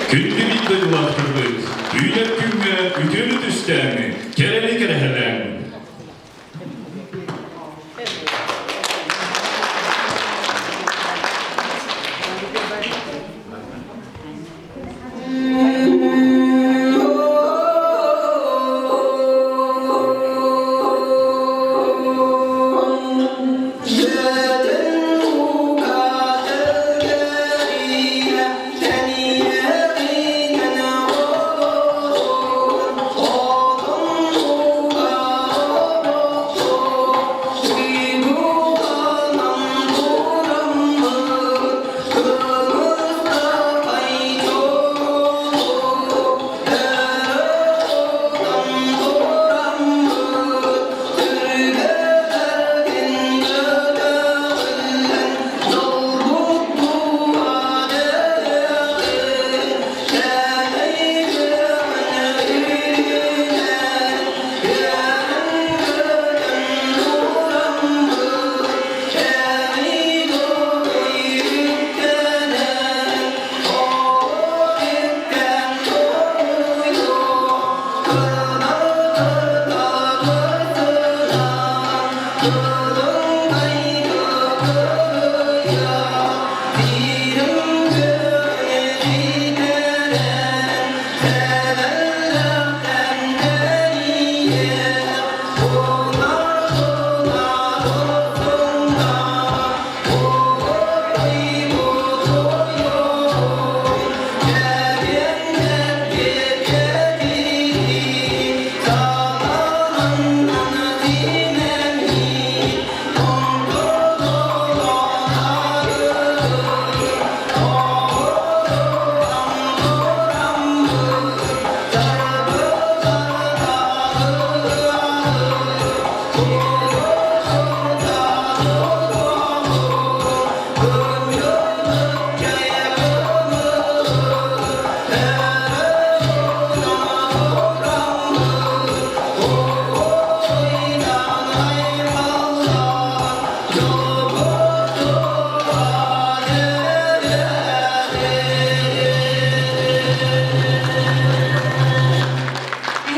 Күндү биир дойдулаахтарбыт, үүнэр күҥҥэ үтүөнү түстээҥ, кэрэни кэрэһэлээҥ!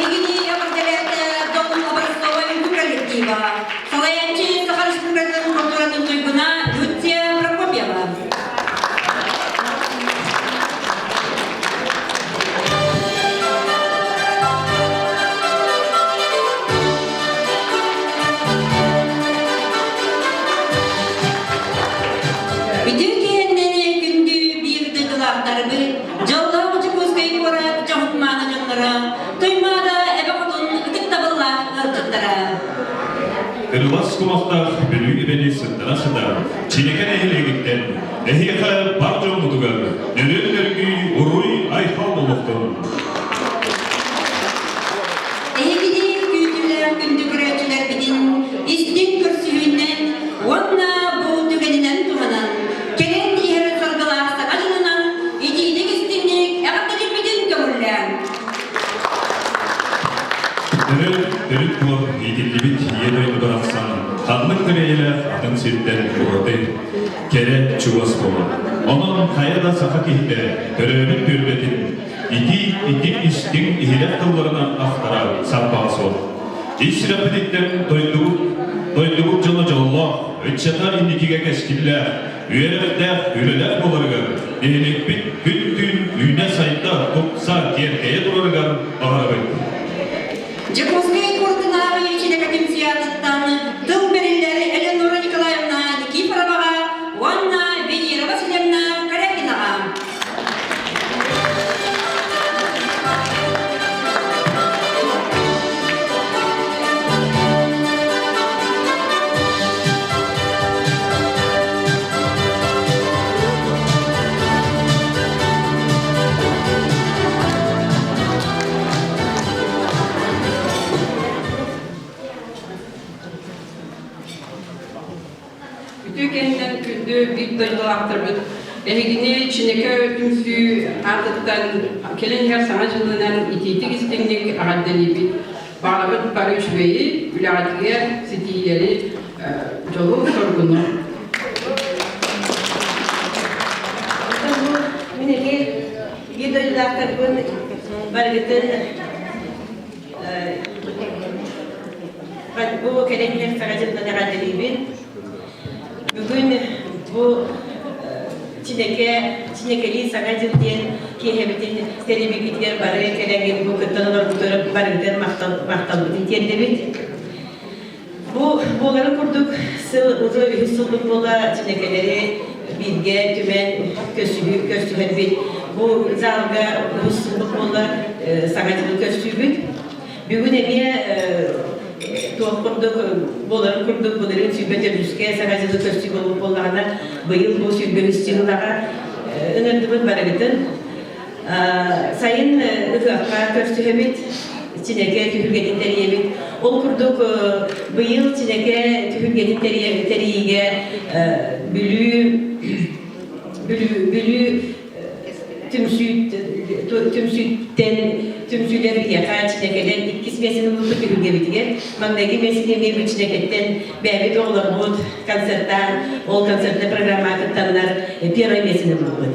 Эһигини эҕэрдэлээтэ Дьолун образцовай үҥкүү коллектива, салайааччы Саха Республикатын культуратын туйгуна Люция Прокопьева. Үтүө киһиннэни күндү биир дойдулаахтарбыт, дьоллоох Дьокуускай куорат дьоһун-мааны дьонноро, Туймаада эбэ хотун ытыктабыллаах ыалдьыттара. Кырылас кумахтаах Бүлүү эбэни сыттана сытар Чинэкэ нэһилиэгиттэн эһиэхэ бар дьоммутугар нөрүөн нөргүй уруй-айхал буолуохтун! Эһигини күүтүүлээх күндү көрөөччүлэрбитин истиҥ көрсүһүүнэн уонна бу түгэнинэн туһанан, кэлэн иһэр саргылаах саҥа дьылынан итиитик-истиҥник эҕэрдэлиирбитин көҥүллээҥ! Төрүт, төрүт буор иитиллибит ийэ дойду барахсан ханнык да бэйэлээх атын сиртэн ураты, кэрэ, чугас буолар. Онон хайа да саха киһитэ төрөөбүт түөлбэтин итии, итик истиҥ иһирэх тылларынан ахтара сарбаҕа суох. Ис сүрэхпититтэн дойдубут, дойдубут дьоно дьоллоох, ыччата инникигэ кэскиллээх, үөрэхтээх, үлэлээх буоларыгар нэһилиэкпит күн-түүн үүнэ-сайда, тупса, киэркэйэ турарыгар баҕарабыт. Дьокуускай куоратынааҕы Чинэкэ түмсүү тыл бэриллэр Элеонора Николаевна Никифороваҕа уонна Венера Васильевна Корякинаҕа. Үтүө кэннинэн күндү биир дойдулаахтарбыт, эһигини Чинэкэ түмсүү аатыттан кэлин иһэр Саҥа дьылынан итиитик-истиҥник эҕэрдэлиибит. Баҕарабыт бары үчүгэйи, үлэҕитигэр ситиһиилэри, дьолу-соргуну. Мин эти биир Биир дойдулаахтарбын барыгытын бу кэлэн иһэр Саҥа дьылынан эҕэрдэлиибин. Бүгүн бу Чинэкэ, Чинэкэлии Саҥа дьыл диэн киэһэбитин тэрийбиккитигэр бары кэлэҥҥит бу кыттан олорбутугар барыгытын махталбытын тиэрдэбит. Бу буоларын курдук сыл уже үһүс сылбыт буола Чинэкэлэри бииргэ түмэн көрсүһүү көрсүһэрбит. Бу залга үһүс сылбыт буолла Саҥа дьылы көрсүүбүт. Бүгүн эмиэ туох курдук буоларын курдук былырыын 24-үскэ Саҥа дьылы көрсүү буолбут буоллаҕына, быйыл бу 23 дьыллаҕа ыҥырдыбыт барыгытын. Сайын ыһыахха көрсүһэбит, Чинэкэ түһүлгэтин тэрийэбит. Ол курдук быйыл Чинэкэ түһүлгэтин тэрийиигэ Бүлүү Бүлүү Бүлүү түмсүүттэн түмсүүлэр биһиэхэ Чинэкэлэр иккис миэстэни ылбыппыт түһүлгэбитигэр. Маҥнайгы миэстэни эмиэ бу Чинэкэттэн бэйэбит оҕолорбут концертаан, ол концертнай программаҕа кыттаннар первай миэстэни ылбыппыт.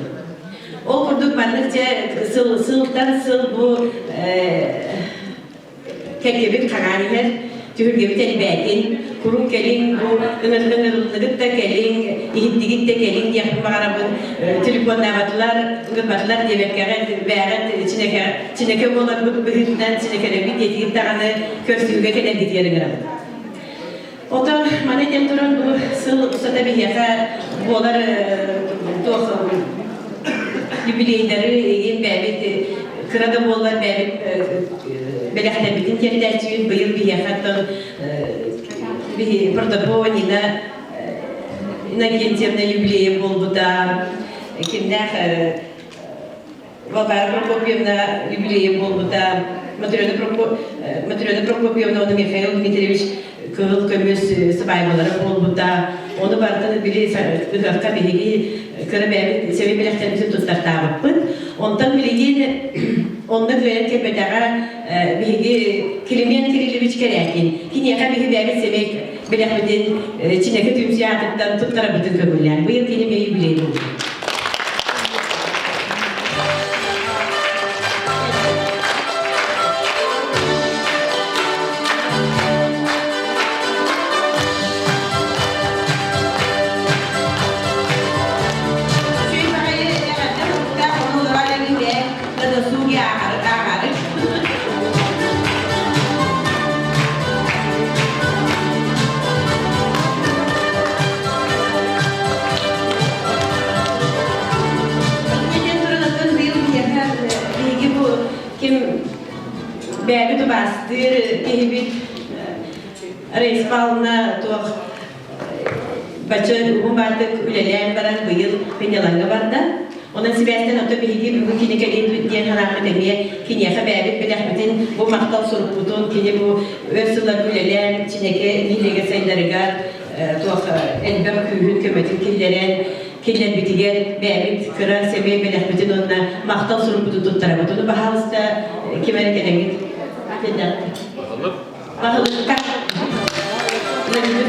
Ол курдук маннык дьэ сыл сылтан сыл бу кэлгибит хаҥаан иһэр, түһүлгэбит элбээтин, куруук кэлиҥ, бу ыҥырыллыгыт да кэлиҥ, иһиттигит да кэлиҥ диэхпин баҕарабын. Телефоннаабатылар, ыҥырбатылар диэбэккэҕит, бээҕит чинэкэ, чинэкэ буоларбыт быһыытынан чинэкэлэрбит диэтигит даҕаны көрсүһүүгэ кэлэргитигэр ыҥырабыт. Отон маны этэн туран бу сыл устата биһиэхэ буолар туох юбилейдары игин бэйэбит кыра да буоллар бэйэбит бэлэхтэрбитин тиэрдээччибит быйыл биһиэхэ оттон Протопопова Нина Иннокентьевна юбилейа буолбута кимнээх Варвара Прокопьевна юбилейа буолбута. Матрена Прокопьевна уонна Михаил Дмитриевич кыһыл көмүс сыбаайбалара буолбута. Ону барытын били ыһыахха биһиги кыра бэйэбит сэбэ бэлэхтэрбитин туттартаабыппыт. Онтон билигин онно кыайан кэлбэтэҕэ биһиги Климент Кириллович Кэрээкин. Киниэхэ биһи бэйэбит сэмэй бэлэхпитин Чинэкэ түмсүү аатыттан туттарабытын көҥүллээн. Быйыл кини эмиэ юбилей буолбут. Иннинэн туран оттон быйыл биһиэхэ биһиги бу ким бэйэбит убаастыыр киһибит Раиса Павловна туох бачча уһун баардык үлэлээн баран быйыл сынньалаҥҥа барда. Онон сибээстэн ото биһиги бүгүн кини кэлин диэн санааммыт эмиэ киниэхэ бэйэбит бэлэхпитин бу махтал сурукпутун кини бу өр сылларга үлэлээн Чинэкэ нэһилиэгэ сайдарыгар туох элбэх күүһүн көмөтүн киллэрэн киллэрбитигэр бэйэбит кыра сэмэй бэлэхпитин уонна махтал сурукпутун туттарабыт. Ону баһаалыста ким эрэ кэлэҥҥит Баһылык. Баһылыкка. Владимир.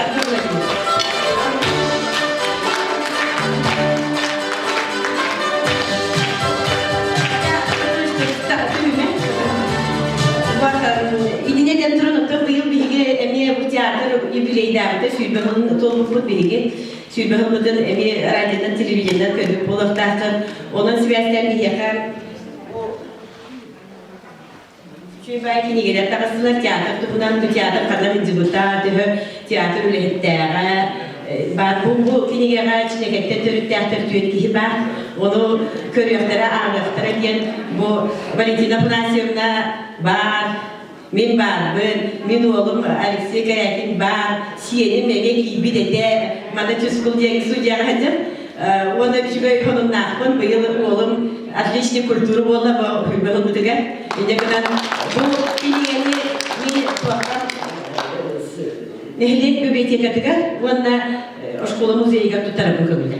Артур Владимирович. Иннинэ диэн туран, оттон быйыл биһиги эмиэ бу театр юбилейдээҕитэ 20 сылын туолбуппут биһиги. 20 сылбытын эмиэ радионан, телевидениенэн көрбүт буолуохтааххын. Онон сибээстээн биһиэхэ Үчүгэй баай кинигэлэр таҕыстылар театр туһунан, бу театр ханна сылдьыбыта, төһө театр үлэһиттээҕэ баар. Бу кинигэҕэ Чинэкэттэн төрүттээхтэр түөрт киһи баар. Ону көрүөхтэрэ, ааҕыахтара диэн бу Валентина Афанасьевна баар, мин баарбын, мин уолум Алексей Корякин баар, сиэним эмиэ киирбит этэ, манна Чускул диэн судьяҕа сылдьар. Уонна үчүгэй сонуннаахпын, быйыл уолум отличник культуры буолла бу ылбытыгар. Инньэ гынан бу кинигэни мин туохха нэһилиэк библиотекатыгар уонна оскуола музейыгар туттарабын көҥүлэ.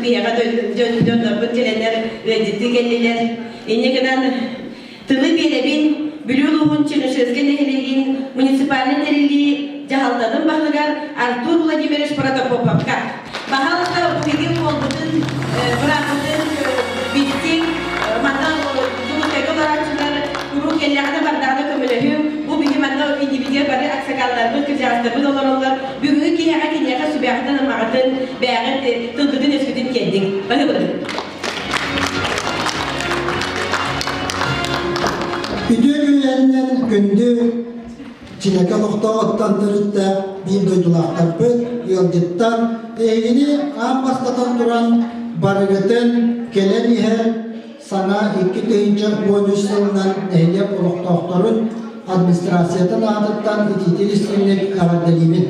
биһиэхэ дьоннорбут кэлэннэр ыалдьыттыы кэллилэр. Инньэ гынан тылы биэрэбин Бүлүү улууһун Чернышевскай нэһилиэгин муниципальнай тэриллии дьаһалтатын баһылыгар Артур Владимирович Протопоповка. Баһаалыста биһиги уолбутун, бырааппытын билсиҥ, манна Дьокуускайга олорооччулар куруук кэллэҕинэ бардаҕына көмөлөһүҥ. Бу биһи манна иннибитигэр бары аксакалларбыт, кырдьаҕастарбыт олороллор. Бүгүҥҥү киһиэхэ киниэхэ сүбэҕитин-амаҕытын, бэйэҕит тылгытын-өскүтүн тиэрдиҥ. Баһыыбын. Үтүө күнүнэн күндү Чинэкэ олохтооҕуттан төрүттээх биир дойдулаахтарбыт, ыалдьыттар, эһигини аан бастатан туран барыгытын кэлэн иһэр саҥа 2013 сылынан нэһилиэк олохтоохторун администрациятын аатыттан итиитик истиҥник эҕэрдэлиибин.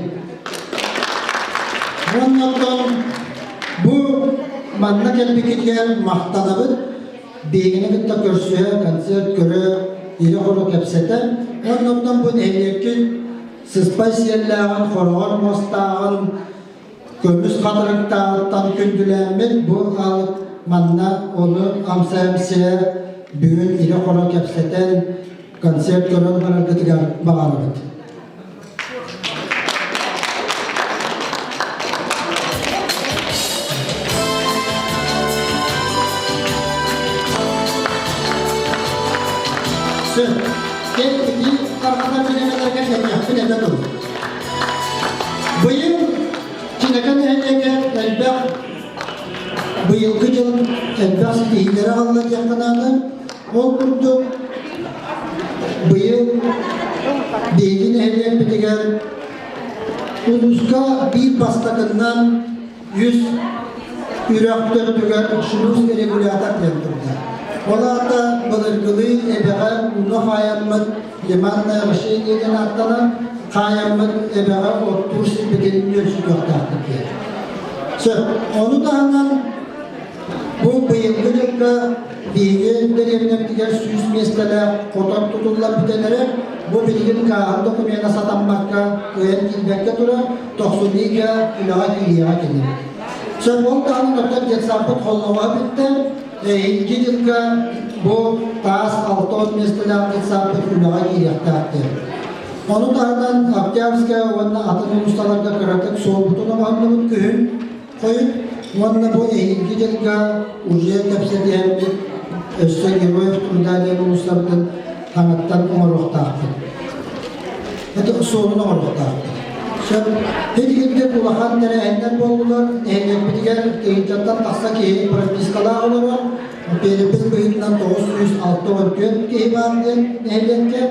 Уонна оттон бу манна кэлбиккитигэр махтанабыт. Биһигини кытта көрсүһэ, концерт көрө, ирэ-хоро кэпсэтэ. Уонна оттон бу нэһилиэккит сыспай сиэллээҕин, хороҕор муостааҕын, көмүс хатырыктааҕыттан күндүлээммит бу аалык манна ону амсайамсыйа бүгүн ирэ-хоро кэпсэтэн концерт көрөн бараргытыгар баҕарабыт. Сөп. Кэл ити тарҕатар бириэмэлэргэ этиэхпин этэ тур. Быйыл Чинэкэ нэһилиэгэ элбэх быйылгы дьыл элбэх ситиһиилэри аҕалла диэххэ наада. Ол курдук быйыл биһиги нэһилиэкпитигэр улууска биир бастакыннан үс үрэх төрдүгэр шлюз регулятор диэн турда. Ол аата былыргылыы эбэҕэ ууну хаайаммыт лиманное решение диэн ааттанан хаайаммыт эбэҕэ оттуур сирбитин үөрсүтүөхтээхпит диэн. Сөп. Ону таһынан Бу быйылгы дьылга биһиги дэриэбинэбитигэр 100 миэстэлээх хотон тутуллар бүтэн эрэр. Бу билигин кааһын докумена сатаммакка, кыайан киирбэккэ турар, тохсунньуга үлэҕэ киириэҕэ кини. Сөп, ол таһынан оттон детсадпыт холлоҕоһо бүттэ. Эһиилги дьылга бу таас 60 миэстэлээх детсадпыт үлэҕэ киириэхтээх диэн. Ону таһынан Октябрьская уонна атын улуустарга кыратык суолбутун оҥоһуннубут күһүн. Хойут уонна бу эһиилги дьылга уже кэпсэтиһэммит өссө Героев труда диэн улуустарбытын таҥаттан оҥоруохтаахпыт. Это суолун оҥоруохтаахпыт. Сөп. Итигирдик улахан тэрээһиннэр буоллулар. Нэһилиэкпитигэр тыһыынчаттан тахса киһи пропискалаах олорор. Перепись быһыытынан 964 киһи баар диэн нэһилиэккэ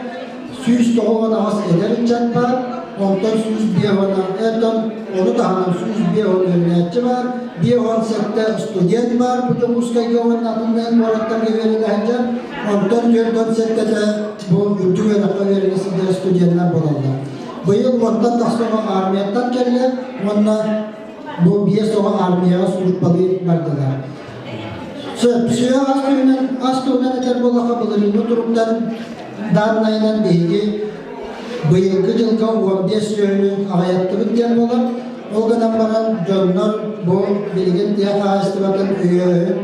198 эдэр ыччат баар, онтон 105 оттон ону таһынан 105 үөрэнээччи баар, 57 студент баар бу Дьокуускайга уонна атын куораттарга үөрэнэ сылдьар, онтон 47-тэ бу үрдүк үөрэххэ үөрэнэ сылдьар студеннар буолаллар. Быйыл уонтан тахса оҕо армияттан кэллэ уонна бу биэс оҕо армияҕа службалыы бардылар. Сөп, сүһүөх ас туһунан, ас туһунан этэр буоллахха былырыыҥҥы туруктан дааннайынан биһиги быйылгы дьылга 15 сүөһүнү аҕыйаттыбыт диэн буолар. Ол гынан баран дьоннор бу билигин тыа хаһаайыстыбатын өйөөһүн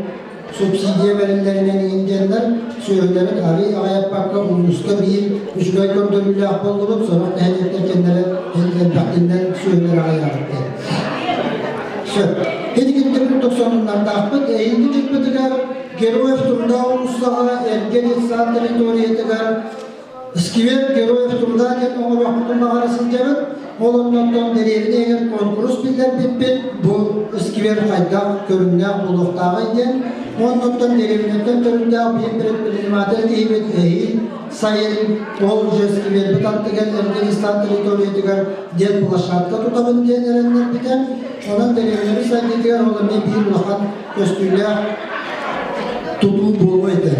субсидия бэриллэринэн иҥин диэннэр сүөһүлэрин арыый аҕыйаппакка улууска биир үчүгэй көрдөрүүлээх буоллубут, сорох нэһилиэктэр кэннэрэ элбэхтиннэн сүөһүлэр аҕыйаабыт диэн. Сөп. Итикинтэ курдук сонуннардаахпыт. Эһиилги дьылбытыгар Героев труда уулуссаҕа эргэ детсад территориятыгар Сквер Героев труда диэн оҥоруохпутун баҕара сылдьабыт. Ол оннуттан дэриэбинэ иһигэр куонкурус биллэрбиппит. Бу сквер хайдах көрүҥнээх буолуохтааҕый диэн. Оннуттан дэриэбинэттэн төрүттээх биир предприниматель киһибит эһиил сайын ол уже сквербит аттыгар Эргенистан территориятыгар диэн площадка тутабын диэн эрэннэрбитэ. Онон дэриэбинэбит сайдыытыгар ол эмиэ биир улахан көстүүлээх тутуу буолуо этэ.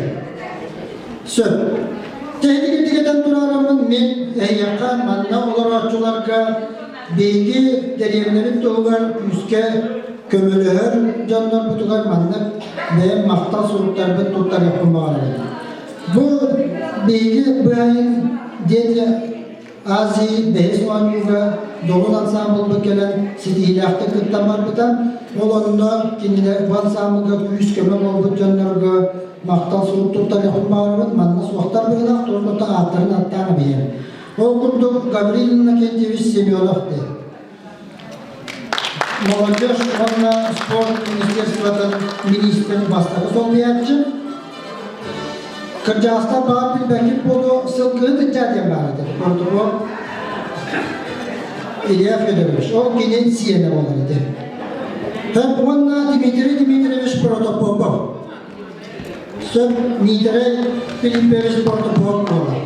Сөп. Тэһитик итигэтэн тураараммын мин эһиэхэ манна олорооччуларга биһиги дэриэбинэбит туһугар күүскэ көмөлөһөр дьоннорбутугар маннык бэйэм махтал суруктарбын туттарыахпын баҕарабын. Бу биһиги быһайын диэки Азии бэһис оонньууга Долун ансаамбылбыт кэлэн ситиһиилээхтик кыттан барбыта. Ол онно кинилэр бу ансаамбылга күүс-көмө буолбут дьоннорго махтал сурук туттарыахпын баҕарабын. Манна суохтар быһыылаах, туох да ааттарын аттаан эбийэн. Ол курдук Гаврил Иннокентьевич Семенов диэн. Молодежь уонна спорт министерствотын министрин бастакы солбуйааччы. Кырдьаҕастар баар билбэккит буолуо, сылгыһыт ыччат диэн баар этэ. Протокол Илья Федорович. Ол кини сиэнэ буолар этэ. Уонна Дмитрий Дмитриевич Протопопов. Сөп Миитэрэй Филиппович Протопопов буолар.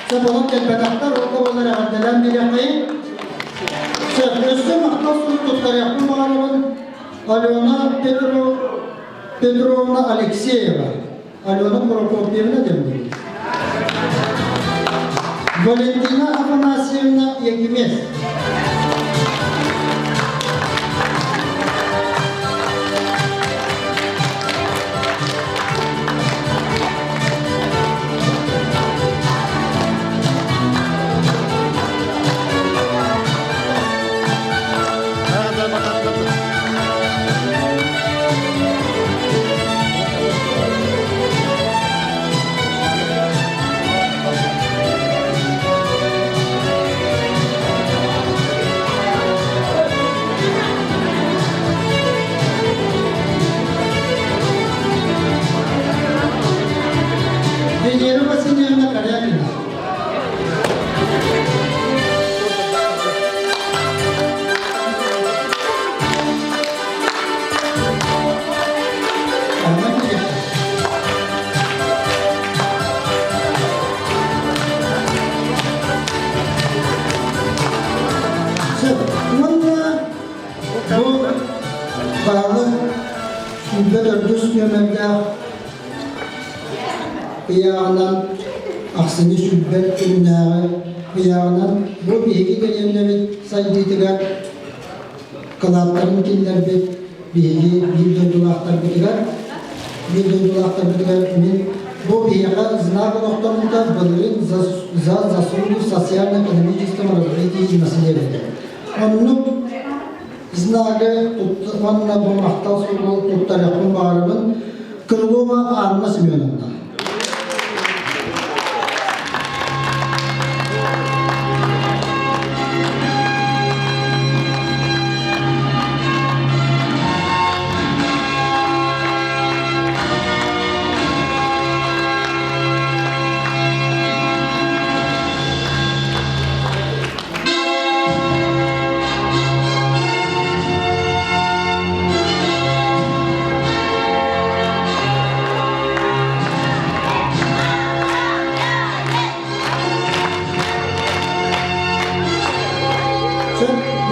Сөп олох кэлбэтэхтэр, ол да буоллар эҕэрдэлээн биэриэххэйин. Сөп, өссө махтал сурук туттарыахпын баҕарабын Алена Петров Петровна Алексеева, Алена Прокопьевна диэн Валентина Афанасьевна Якимец. Венера Васильевна Корякина. Уонна бу баалы 24 нүөмэрдээх ыйааҕынан ахсынньы сүүрбэт күннээҕи ыйааҕынан бу биһиги дэриэбинэбит сайдыытыгар кылааттарын киллэрбит биһиги биир дойдулаахтарбытыгар биир дойдулаахтарбытыгар мин бу биһиэхэ знак олохтоммута былырыын за, за заслуги в социально-экономическом развитии населения. Оннук знагы уонна бу махтал суругу туттарыахпын баҕарабын Крылова Анна Семеновна.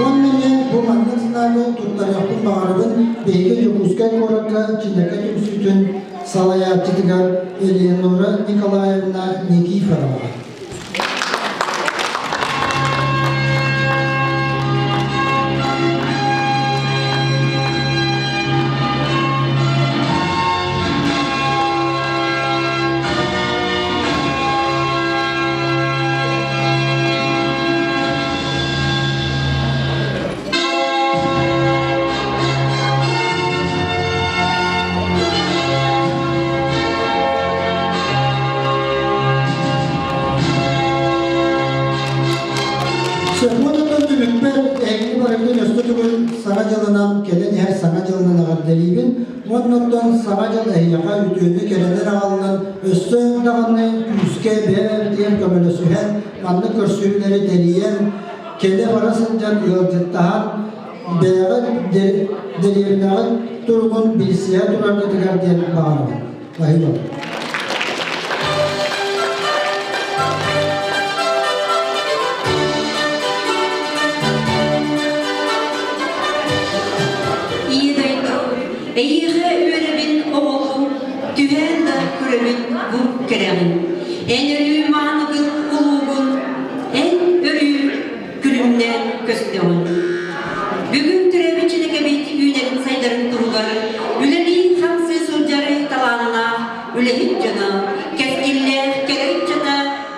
Уонна мен бу маннык санааны туттарыахпын баҕарабын биһиги Дьокуускай куоракка Чинэкэ түмсүүтүн салайааччытыгар Элеонора Николаевна Никифороваҕа. Сокуонунан түмүкпэр эһигини барытын өссө төгүл Саҥа дьылынан кэлэн иһэр Саҥа дьылынан эҕэрдэлиибин уонна оттон Саҥа дьыл эһиэхэ үтүөнү кэрэнэр аҕаллан өссө даҕаны күүскэ бэйэ-бэйэбитигэр көмөлөсүһэн маннык көрсүһүүлэри тэрийэн кэлэ-бара сылдьан ыалдьыттаһан бэйэҕит дэриэбинэҕит туругун билсиһэ тураргытыгар диэн баҕарабын. Спасибо. Ийэ дойду, эйиэхэ үөрэбин оҕолум, түһээн да көрөбүн бу кэрэҕин. Эн өрүү мааныгын улуугун, эн өрүү күлүмнээн көстөҕүн. Бүгүн төрөөбүт Чинэкэбит үүнэрин-сайдарын туһугар үлэлии-хамсыы сылдьар талааннаах үлэһит дьоно, кэскиллээх кэрэ ыччата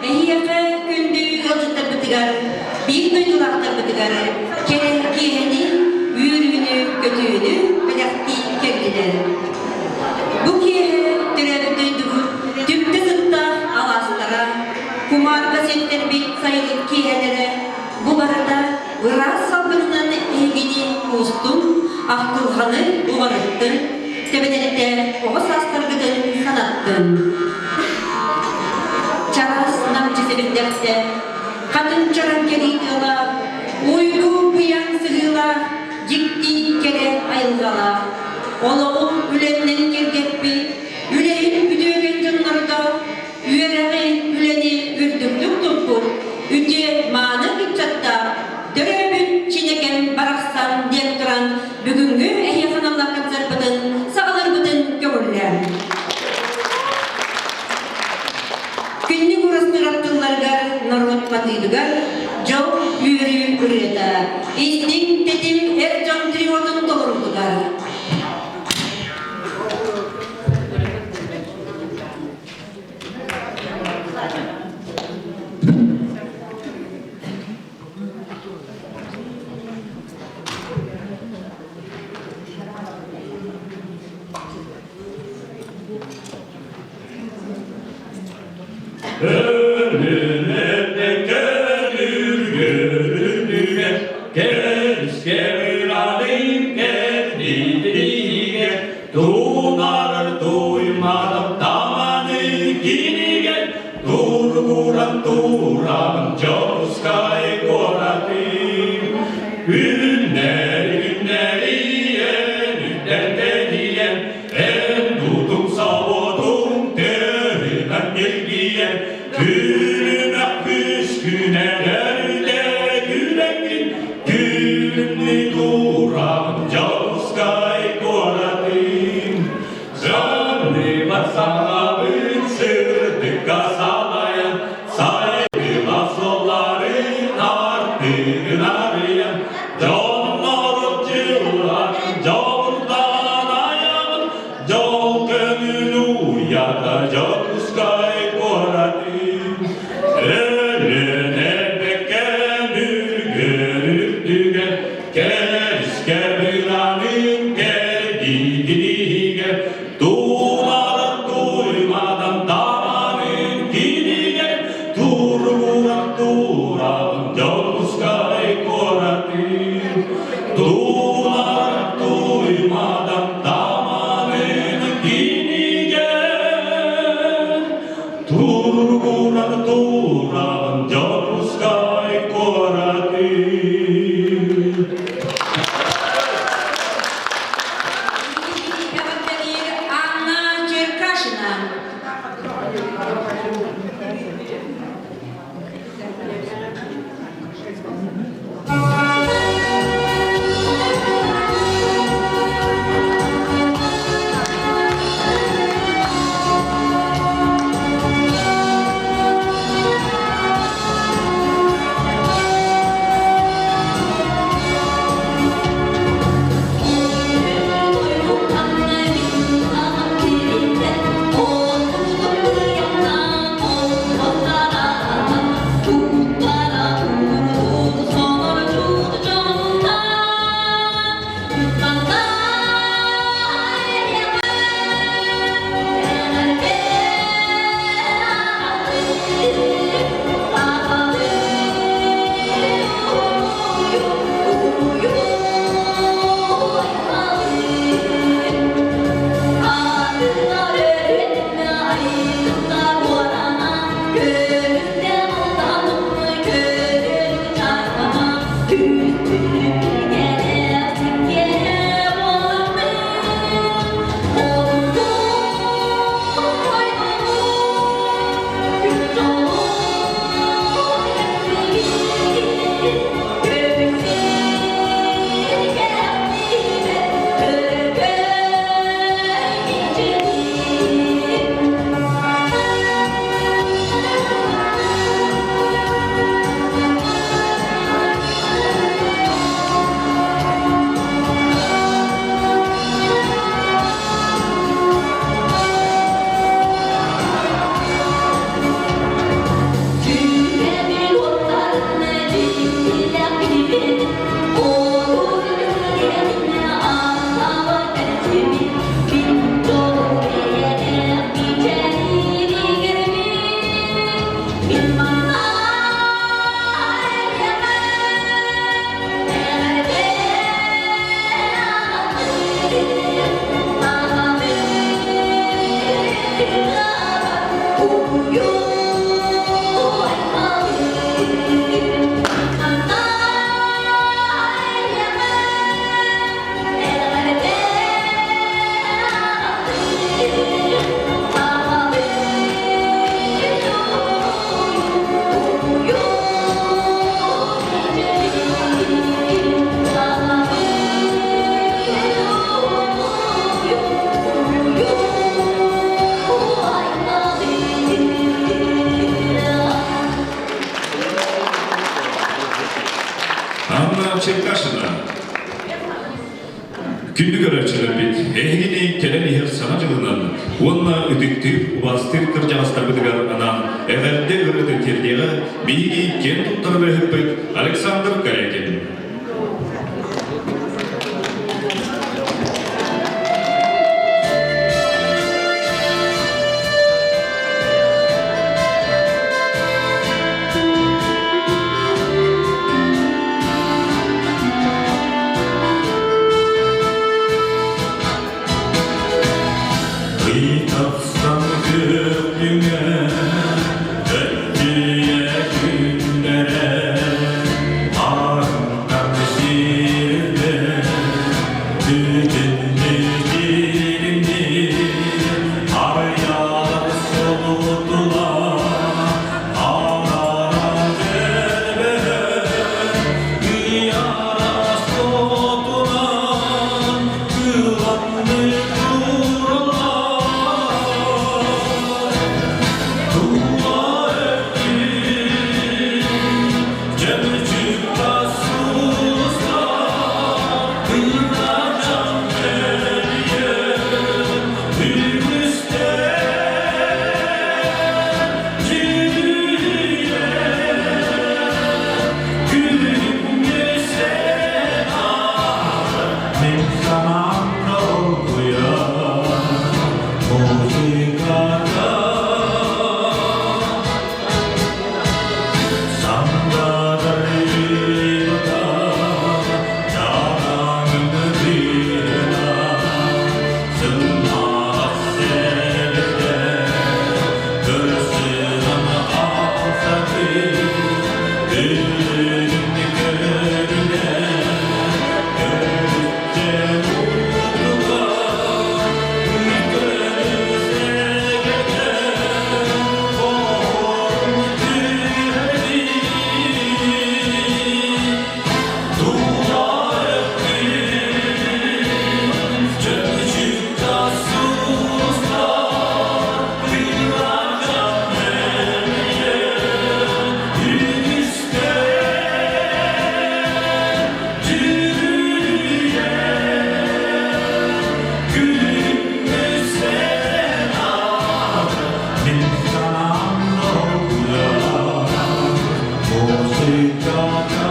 эһиэхэ күндү ыалдьыттарбытыгар. куустун, ахтылҕаны уҕарыттын, тэбэнэттэ оҕо саастаргытын санаттын. Чараас намчы сэбирдэхтэ, хатын чаран кэрии тыалаах, уйгу быйаҥ сыһыылаах, дьикти кэрэ айылҕалаах, олоҕу үлэннэн кэргэппит, үлэһит үтүөкэн дьоннордоох, үөрэҕи, үлэни үрдүктүк туппут, үтүө мааны ыччаттаах, төрөөбүт Чинэкэм барахсан диэн туран бүгүҥҥү эһиэхэ аналлаах концерпытын саҕаларбытын көҥүллээн. Күннүк урастырар тылларыгар норуот матыыбыгар дьол үөрүү ырыата, истиҥ тэтим эр дьон триотун толоруутугар. Тунарар туймадам таманы киниген Тургуран турам Дьокуускай куоратым Күннэри күннэриен үттэрдэниен Эн тутум соботум төһүмэн ньиргийэн Күлүмэх күскүнэ күлэҥҥин Күлүмнүү турам Дьокуускай куоратым Жанныма саҥабын сырдыкка салайан, сайдыма суолларын артыгын арыйан, дьоннору дьыллар дьолунтан айабын, дьол көҥүл уйата Дьокуускай куоратын. Өлөн эрбэккэ мүлгүр үрдүгэр, кэрискэ быраанын кэрдиитинигэ, Туунаран туймадан таманын кинигэр, Тургуран турабын Дьокуускай куоратын. Туунаран туймадан таманын кинигэр, Тургуран турабын Дьокуускай куоратын. Анна Черкашина. Анна Черкашина. Күндү көрөөччүлэрбит, эһигини кэлэн иһэр Саҥа дьылынан уонна ытыктыыр, убаастыыр кырдьаҕастарбытыгар анаан эҕэрдэ ырыатын тиэрдиэҕэ биһиги киэн туттар ырыаһыппыт Александр Корякин. Ый тахсан күөх өттүе күннэрэ Арынтан сирде бүтүннү Арыялар солутула арара дербе Yara sotulan kılandı kurlar Dua ettim Cemcik suslar Kınacan beriye Hümüste Ciriye Gülüm Min sanam doğuya Muzikada Sandararida Cananın birina Sınma sevde Hırsınan afeti Gülüm körüne Görükçe mutluğa Ülkemize gelen Tohum tühedi Dua ettim Cömçükte suslar Kınaca meriye Hümüste Cürüye Gülüm selam İnsan oluyor Muzikada.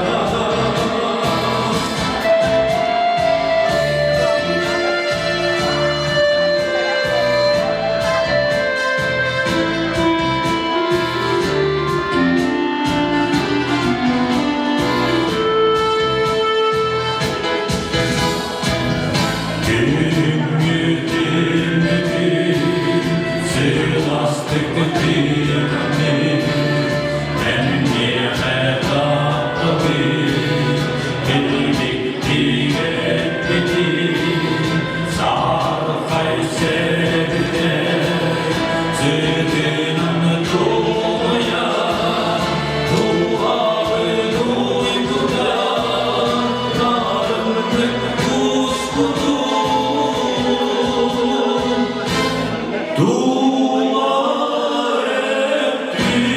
Dua ettim.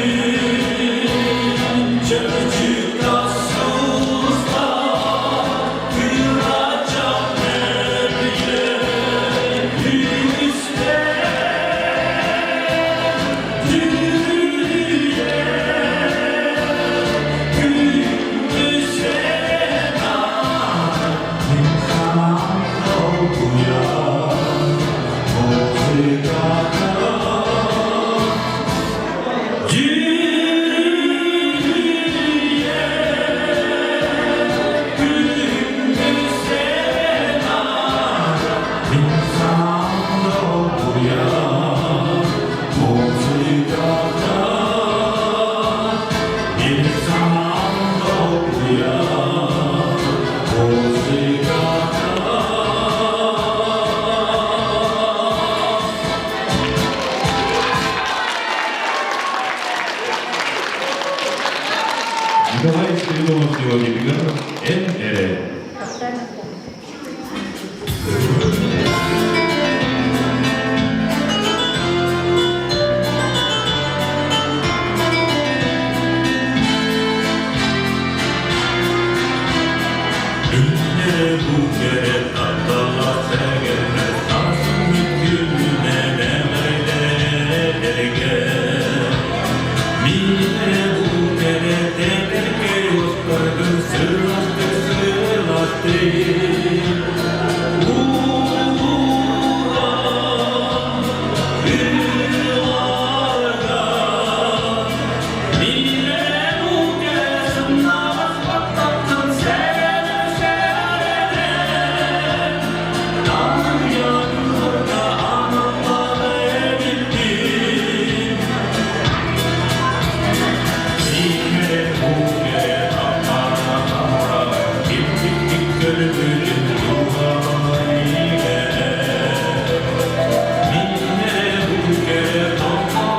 Николай Спиридонов мелодиятыгар «Эн эрэ». Günlere bu kere tatlılar segerler Sarsın mümkününe nemerlerge Mine bu kere teberke yostargın Sırlaştı sırlaştı Uğran Yıllarda Mine bu kere sınavaz patlattın Serene serene Dağın yanında anamla edildim Mine bu kere apara Kim tik tik gölümün duvarı Mine bu kere toprağı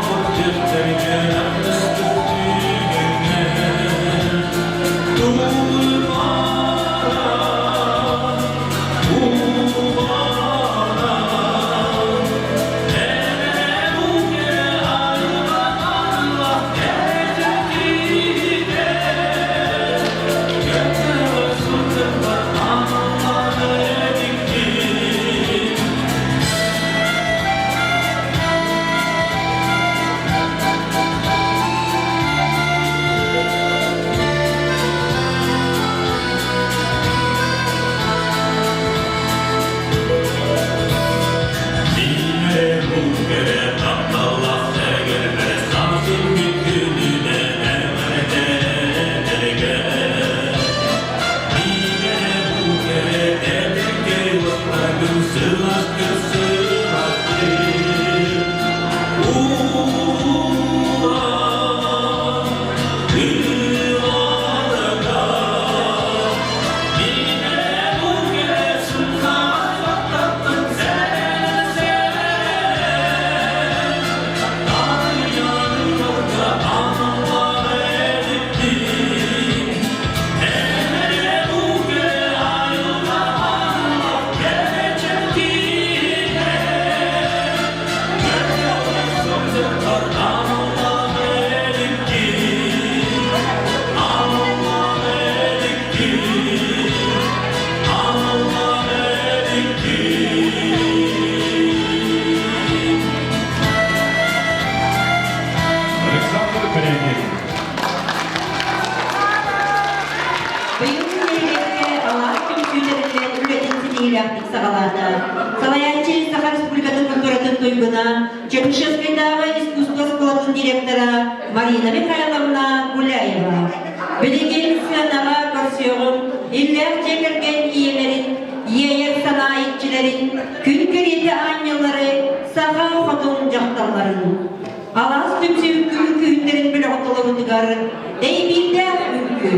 Александр Корягин. Быйыл нэһилиэккэ Алаас түмсүүлэринэн үлэтин ситиһиилээхтик саҕалаата. Салайааччы Саха Республикатын культуратын туйгуна, Чернышевскайдааҕы искусство школатын директора Марина Михайловна Гуляева. Билигин сыанаҕа көрсүөҕүм иллээх дьиэ кэргэн ийэлэрин, иэйэр санаа иччилэрин, күн кэриэтэ аанньаллары, саха хотун дьахталларын. Алаас түмсүү үҥкүүһүттэрин бөлөҕүн толоруутугар дэйбиирдээх үҥкүү.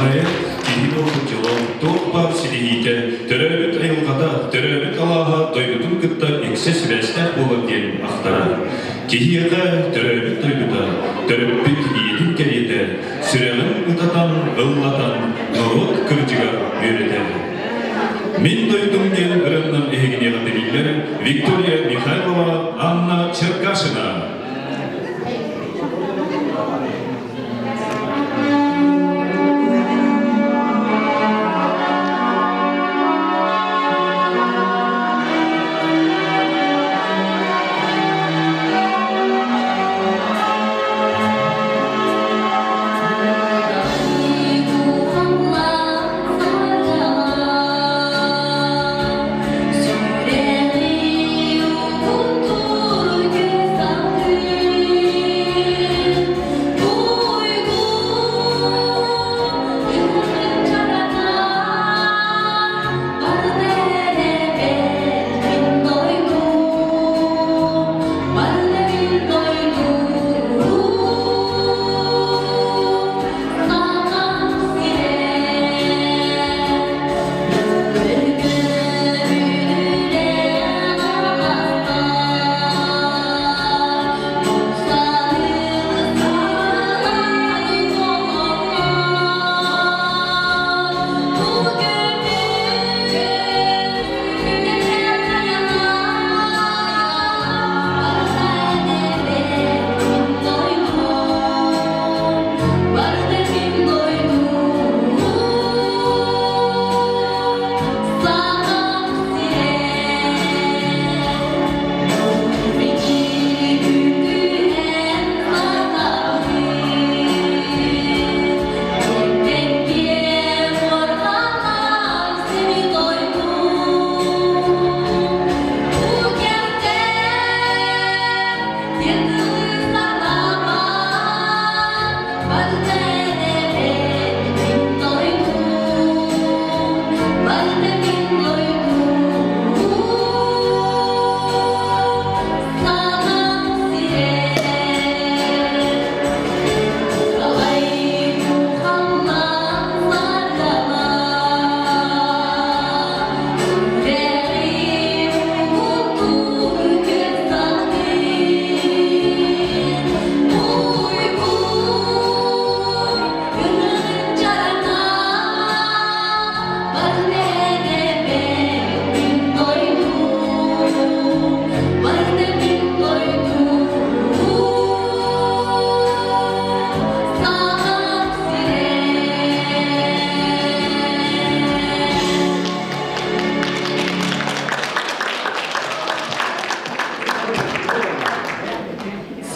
Поэт киһи буолбут дьоло, туох баар ситиһиитэ, төрөөбүт айылҕата, төрөөбүт алааһа дойдутун кытта иксэ сибээстээх буолар диэн ахтара. Киһиэхэ төрөөбүт дойдута, төрөппүт ийэтин кэриэтэ, сүрэҕин ытатан, ыллатан, норуот кырдьыгар үөрэтэр. Мин дойдум диэн ырыаннан эһигиниэҕэ тэриллэр Виктория Михайлова, Анна Черкашина.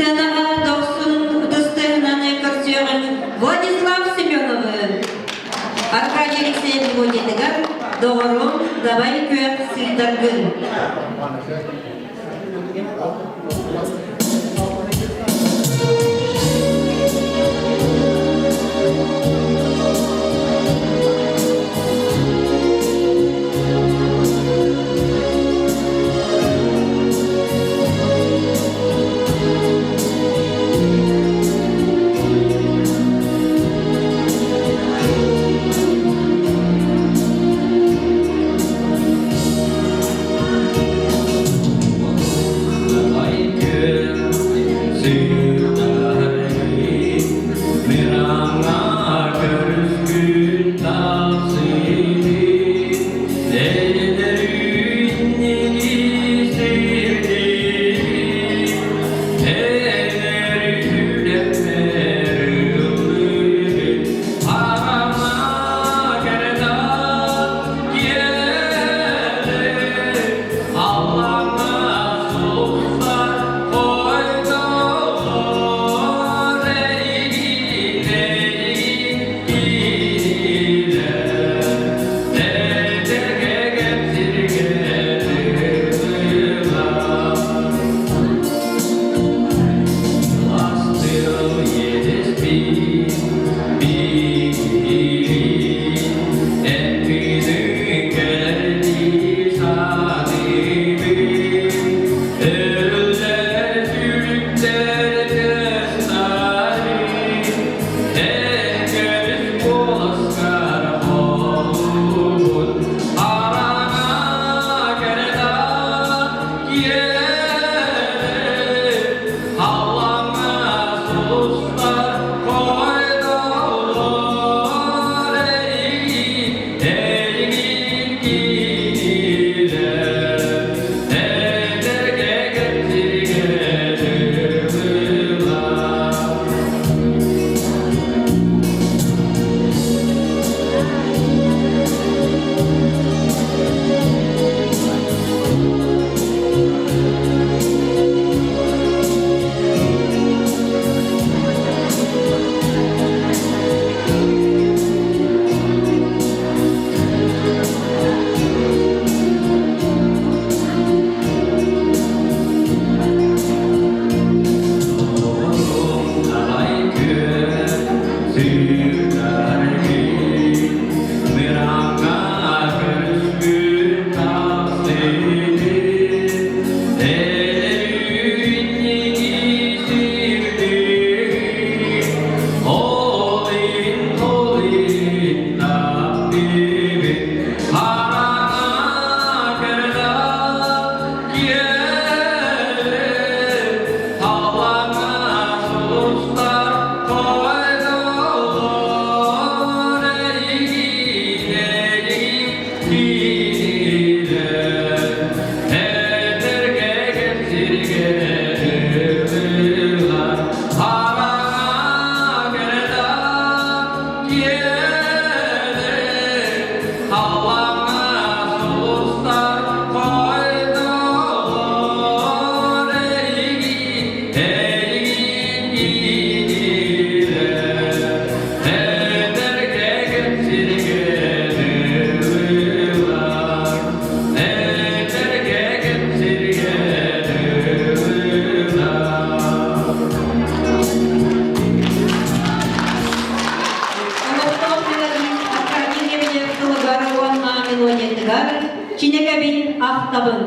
Сценаҕа дохсун ытыстыһынан көрсүөҕүн Владислав Семеновы, Аркадий Алексеев мелодиятыгар «Доҕорум, давай күөх сыырдаргын». Давай күөх. Чинэкэбин ахтабын.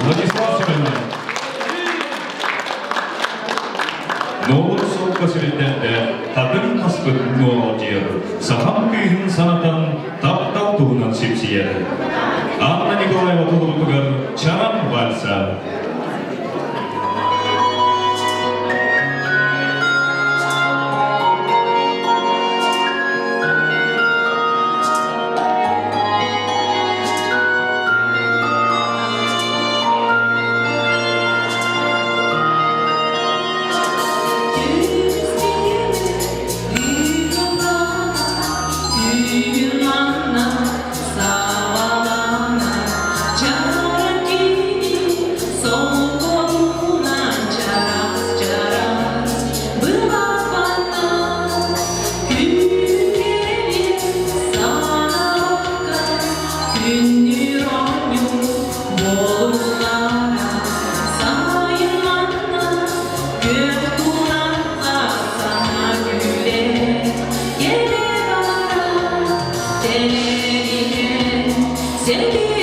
Владислав Семенов. Нуолур суолга сирдэрдэ хатын хаспыт нуолдьуйар, сахам кыыһын санатан таптал туһунан сипсийэр. Анна Николаева толорутугар Чаран вальса. Sevgi